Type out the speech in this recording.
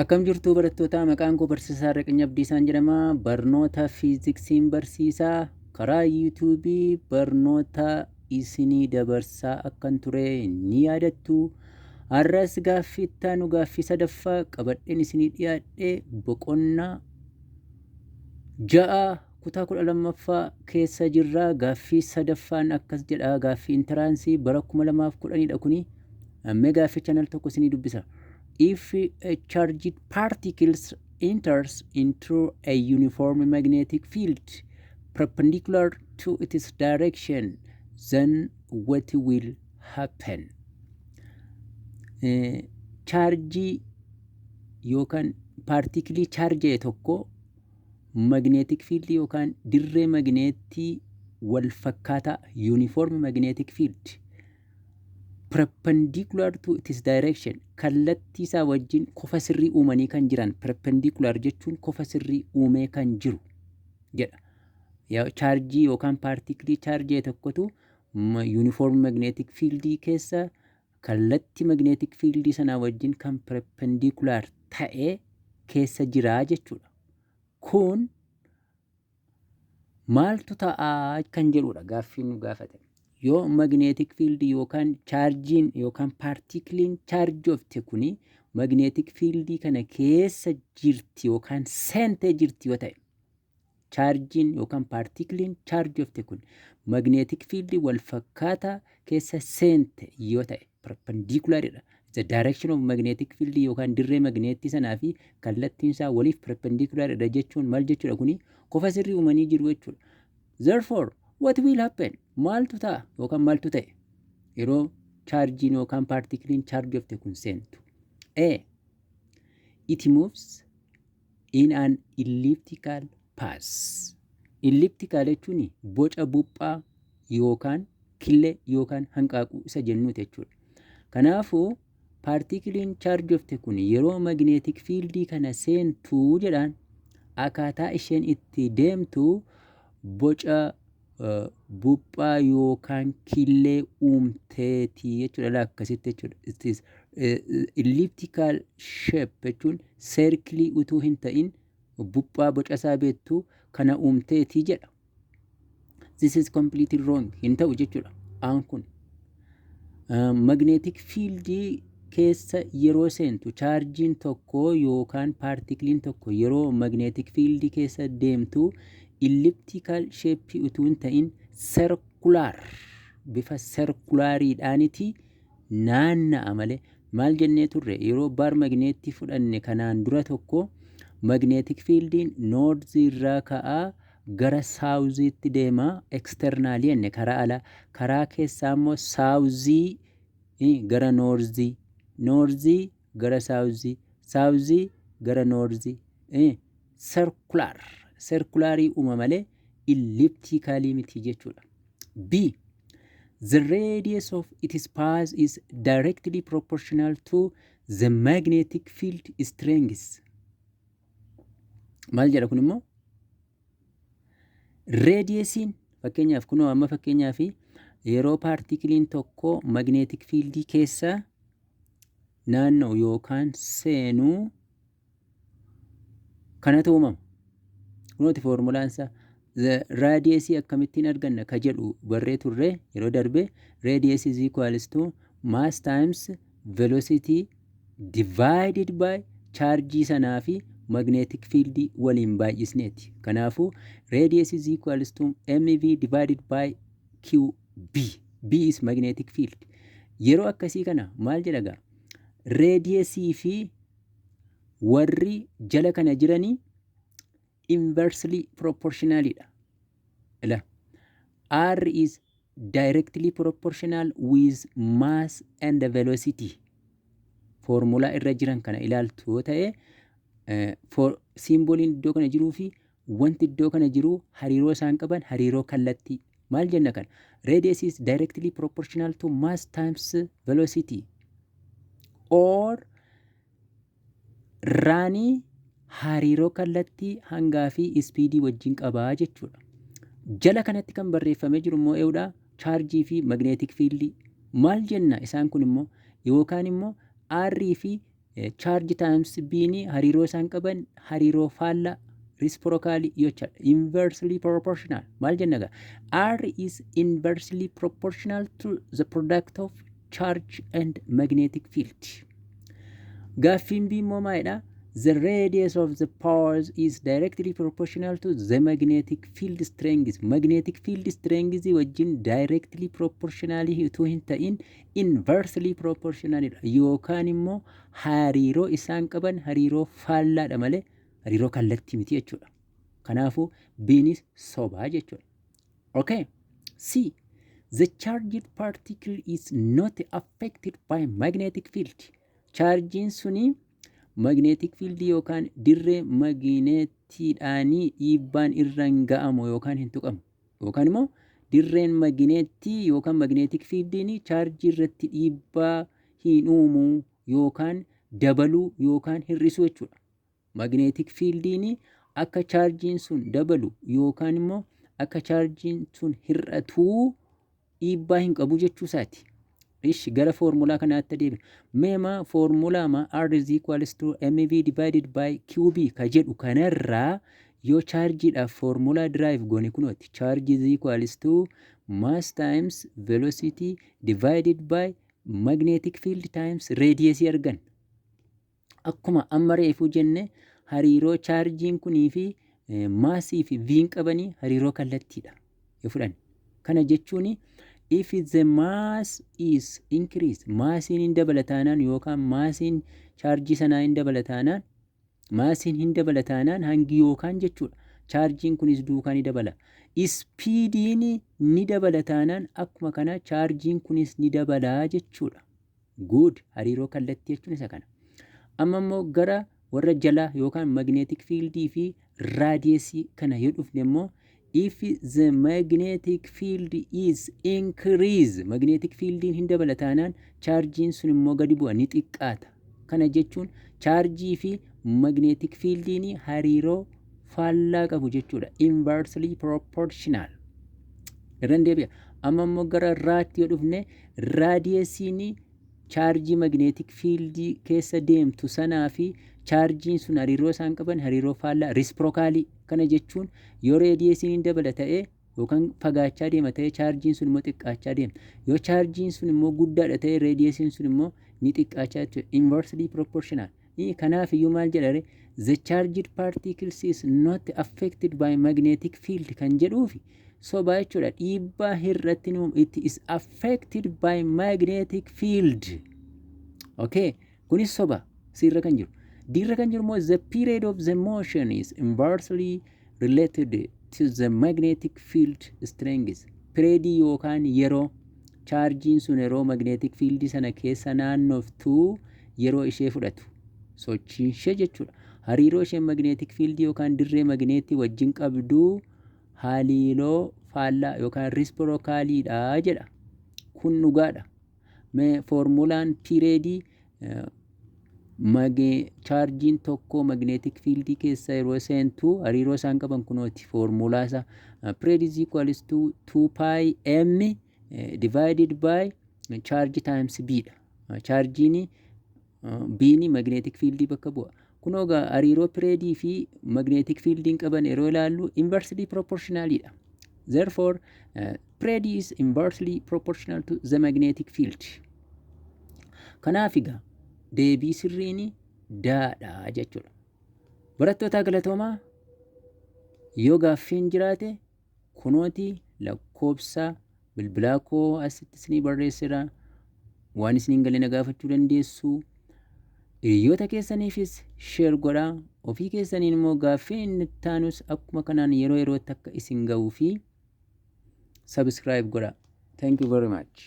Akkam jirtu barattoota? Maqaan koo Barsiisaa Raqanya Abdiisaan jedhama. Barnoota fiiziksiin barsiisaa karaa yuutuubii barnoota isinii dabarsaa akkan ture ni yaadattu. Har'as gaaffii itti aanu, gaaffii sadaffaa qabadheen isinii dhiyaadhe. Boqonnaa 6 kutaa 12ffaa keessa jirra. Gaaffii sadaffaan akkas jedha. Gaaffii entrance bara 2010dha kuni. Mee gaafficha al tokko isinii dubbisa. If a charged particles enters into a uniform magnetic field perpendicular to its direction, then what will happen? Chaarjii yookaan paartikilii chaarja'e tokko magnetic field yookaan dirree magneetii wal fakkaataa, uniform magnetic field perpendicular to its direction, kallattii isaa wajjin kofa sirrii uumanii kan jiran, perpendicular jechuun kofa sirrii uumee kan jiru jedha. Chaarjii yookaan paartikilii chaarjii tokkotu uniform magnetic field keessa kallattii magnetic field sanaa wajjin kan perpendicular ta'e keessa jiraa jechuudha. Kun maaltu ta'aa kan jedhudha gaaffiin nu gaafate. Yoo magnetic field yookaan chaarjiin yookaan paartikiliin chaarjoofte kuni magnetic field kana keessa jirti yookaan seentee jirti yoo ta'e, chaarjiin yookaan paartikiliin chaarjoofte kun magnetic field wal fakkaataa keessa seente yoo ta'e, perpendicularidha. The direction of magnetic field yookaan dirree magneetii sanaa fi kallattiin isaa waliif perpendicularidha jechuun maal jechuudha? Kuni kofa sirrii uumanii jiru jechuudha. Therefore, what will happen? Maaltu ta'a yookaan maaltu ta'e yeroo chaarjiin yookaan paartikiliin chaarjofte kun seentu? A. It moves in an elliptical path. Elliptical jechuun boca buphaa yookaan killee yookaan hanqaaquu isa jennuuti jechuudha. Kanaafuu paartikiliin chaarjofte kun yeroo magnetic fieldii kana seentuu jedhaan, akkaataa isheen itti deemtu boca buphaa yookaan killee uumteetii jechuudha, akkasitti jechuudha. It is elliptical shape jechuun circleii utuu hin ta'in buphaa boca isaa beektu kana uumteetii jedha. This is completely wrong. Hin ta'u jechuudha. Aan kun. Magnetic fieldii keessa yeroo seentu, chaarjiin tokko yookaan paartikiliin tokko yeroo magnetic fieldii keessa deemtu, elliptical shape utuu hin ta'in circular, bifa circulariidhaaniti naanna'a malee. Maal jennee turre yeroo bar magneetii fudhanne kanaan dura tokko? Magnetic fieldiin northii irraa ka'aa gara southiitti deema externalii jenne, karaa alaa. Karaa keessaa immoo southii gara northii, northii gara southii, southii gara northii, circular, circularii uuma malee ellipticalii miti jechuudha. B. The radius of its path is directly proportional to the magnetic field strength. Maal jedha kun immoo? Radiusiin fakkeenyaaf kunoo amma fakkeenyaaf yeroo paartikiliin tokko magnetic fieldii keessa naanna'u yookaan seenuu kanatu uumama. Kunooti foormulaan isaa. Radiusii akkamittiin arganna ka jedhu barree turre yeroo darbe. Radius is equals to mass times velocity divided by chaarjii sanaa fi magnetic field waliin baay'isneeti. Kanaafuu radius is equals to mv divided by qb. B is magnetic field. Yeroo akkasii kana maal jedha gaa? Radiusii fi warri jala kana jiranii inversely proportionalidha. Ila R is directly proportional with mass and velocity. Foormulaa irra jiran kana ilaaltu yoo ta'e, symboliin iddoo kana jiruu fi wanti iddoo kana jiru hariiroo isaan qaban hariiroo kallattii. Maal jenna kana? Radius is directly proportional to mass times velocity, or raanii hariiroo kallattii hangaa fi speedii wajjin qabaa jechuudha. Jala kanatti kan barreeffamee jiru immoo eewudha? Chaarjii fi magnetic fieldii. Maal jenna isaan kun immoo? Yookaan immoo R fi Charge times B'n hariiroo isaan qaban hariiroo faallaa, reciprocal jechaadha. Inversely proportional maal jenna egaa? R is inversely proportional to the product of charge and magnetic field. Gaaffiin B immoo maalidha? The radius of the path is directly proportional to the magnetic field strength. Magnetic field strength wajjin directly proportionally utuu hin ta'in inversely proportionalidha. Yookaan immoo hariiroo isaan qaban hariiroo faallaadha malee hariiroo kallattii miti jechuudha. Kanaafuu B'nis sobaa jechuudha. Okay. C. The charged particle is not affected by magnetic field. Chaarjiin suni magnetic field yookaan dirree magineettiidhaanii dhiibbaan irra hin ga'amu yookaan hin tuqamu. Yookaan immoo dirreen magineettii yookaan magnetic fieldiin chaarjii irratti dhiibbaa hin uumu yookaan dabaluu yookaan hir'isuu jechuudha. Magnetic fieldiin akka chaarjiin sun dabalu yookaan immoo akka chaarjiin sun hir'atuu dhiibbaa hin qabu jechuu isaati. Ishi, gara foormulaa kanaatti deebi'a. Meema foormulaa R is equals to MV divided by QB ka jedhu kanarraa yoo chaarjiidhaaf foormulaa derive goone kunooti. Charge is equals to mass times velocity divided by magnetic field times radius argan. Akkuma amma reefuu jenne, hariiroo chaarjiin kunii fi maasii fi V'n qabanii hariiroo kallattiidha yoo fudhanne. Kana jechuun if the mass is increased, maasiin hin dabala taanaan yookaan maasiin chaarjii sanaa hin dabala taanaan, maasiin hin dabala taanaan hangi yookaan jechuudha. Chaarjiin kunis duukaa ni dabala. Speediin ni dabala taanaan akkuma kana chaarjiin kunis ni dabalaa jechuudha. Good, hariiroo kallattii jechuun isa kana. Amma immoo gara warra jalaa yookaan magnetic fieldii fi radiusii kana yoo dhufne immoo, if the magnetic field is increase, magnetic fieldiin hin dabala taanaan chaarjiin sun immoo gadi bu'a, ni xiqqaata. Kana jechuun chaarjii fi magnetic fieldiin hariiroo faallaa qabu jechuudha. Inversely proportional. Irran deebi'a. Amma immoo gara raatti yoo dhufne, radiusiin chaarjii magnetic fieldii keessa deemtu sanaa fi chaarjiin sun hariiroo isaan qaban hariiroo faallaa, reciprocalii. Kana jechuun yoo radiusiin hin dabala ta'ee yookaan fagaachaa deema ta'ee, chaarjiin sun immoo xiqqaachaa deema. Yoo chaarjiin sun immoo guddaadha ta'ee, radiusiin sun immoo ni xiqqaachaa jechuudha. Inversely proportional. Kanaaf iyyuu maal jedha? The charged particles is not affected by magnetic field kan jedhuufi sobaa jechuudha. Dhiibbaa hir'atti ni, it is affected by magnetic field. Okay, kunis soba sirra kan jiru. Dirra kan jiru immoo the period of the motion is inversely related to the magnetic field strength. Periodii yookaan yeroo chaarjiin sun yeroo magnetic field sana keessa naannoftu yeroo ishee fudhatu sochiin ishee jechuudha. Hariiroo isheen magnetic field yookaan dirree magneetii wajjin qabdu hariiroo faallaa yookaan reciprocaliidha jedha. Kun dhugaadha. Mee foormulaan periodii chaarjiin tokko magnetic fieldii keessa yeroo seentu hariiroo isaan qaban kunooti foormulaa isaa. Period is equals to 2 pi m divided by charge times b dha. Chaarjiin b'n magnetic fieldii bakka bu'a. Kunoo egaa hariiroo periodii fi magnetic fieldiin qaban yeroo ilaallu inversely proportionalidha. Therefore, period is inversely proportional to the magnetic field. Kanaaf egaa deebii sirriin daadha jechuudha. Barattoota galatoomaa, yoo gaaffiin jiraate kunooti lakkoobsa bilbilaa koo asitti isinii barreesseera. Waan isiniin galee na gaafachuu dandeessu. Hiriyoota keessaniifis share godhaa. Ofii keessaniin immoo gaaffii inni taanus akkuma kanaan yeroo yerootti akka isin ga'uu fi subscribe godhaa. Thank you very much.